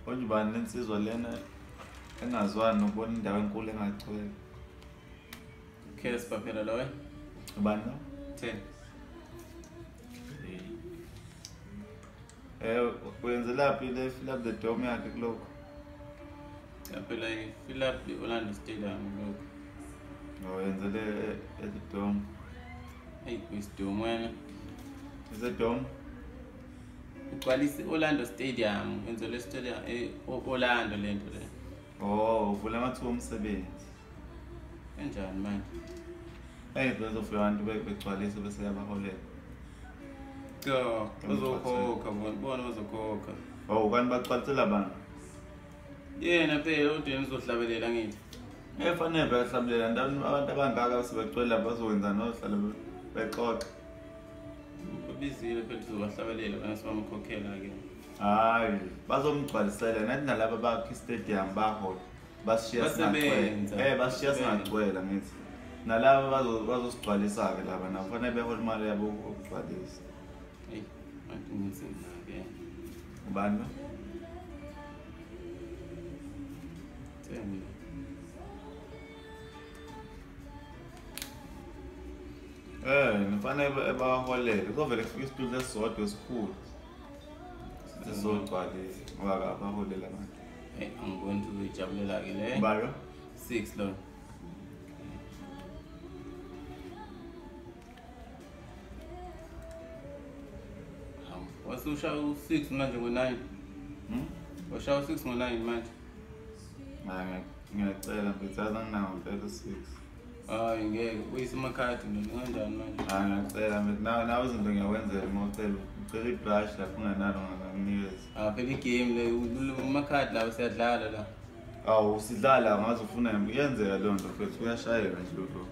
Konje ubani lensizwa lena engazwani nokubona indawo enkulu engagcwele. Casper phela loyo. Ubani lo? 10. Uyenzelaphi le fill up the dome yakhe kulokho? Phela i-fill up the Orlando Stadium lokho. Oh, yenzele at the dome. Hey, kwisidome wena. Is it dome? Ugcwalisa i-Orlando Stadium, wenzele stadium e-Orlando lento le. Oh, uvula amathuba omsebenzi. Kanjani manje? Hey, bezofika abantu begcwalisa bese yabaholela. Cha, bazokhokha bona bazokhokha. Oh, kanti bagcwalisela abantu. Yena phela uDeni uzohlabelela ngithi. Efanele bayahlabelela abantu abangaka sebegcwele bazokwenza nohlala bexoxa. Babizile phela uzobahlabelela bana sibamkhokhela ke. Hayi, bazomgcwalisela nathi nalaba bakhe stadium bahola. Basishiya singagcwele. Basishiya singagcwele ngithi. Nalaba bazosigcwalisa ke laba nabo fanele behole imali yabo ukugcwalisa. Hey, manje ngizima ke. Ubani? 10. Nifanele baholele. Kuzovele kufike isitulo esisodwa esikhulu. Sizogcwalisa ngoba abaholela abantu. Hey, angiboni ukuthi uzoyijabulela ke le. Balo? 6 lo. Hawu, wasushaya u6 manje ngo9. Washaya u6 ngo9 manje. Hayi, ngiyacela mfethu, anginawo impela u6. Hayi ngeke, uyise amakhadi noma kanjani manje? Hayi ngiyacela mfethu, nawe izinto ngiyakwenzela uma ucela. Ucela ibrush lapho unganalo ngakunikeza. Ah, phela igame le amakhadi lawo siyadlala la. Awu sidlala ngaze ufuna iyenzeka leyo nto mfethu, uyashayeka nje lokho.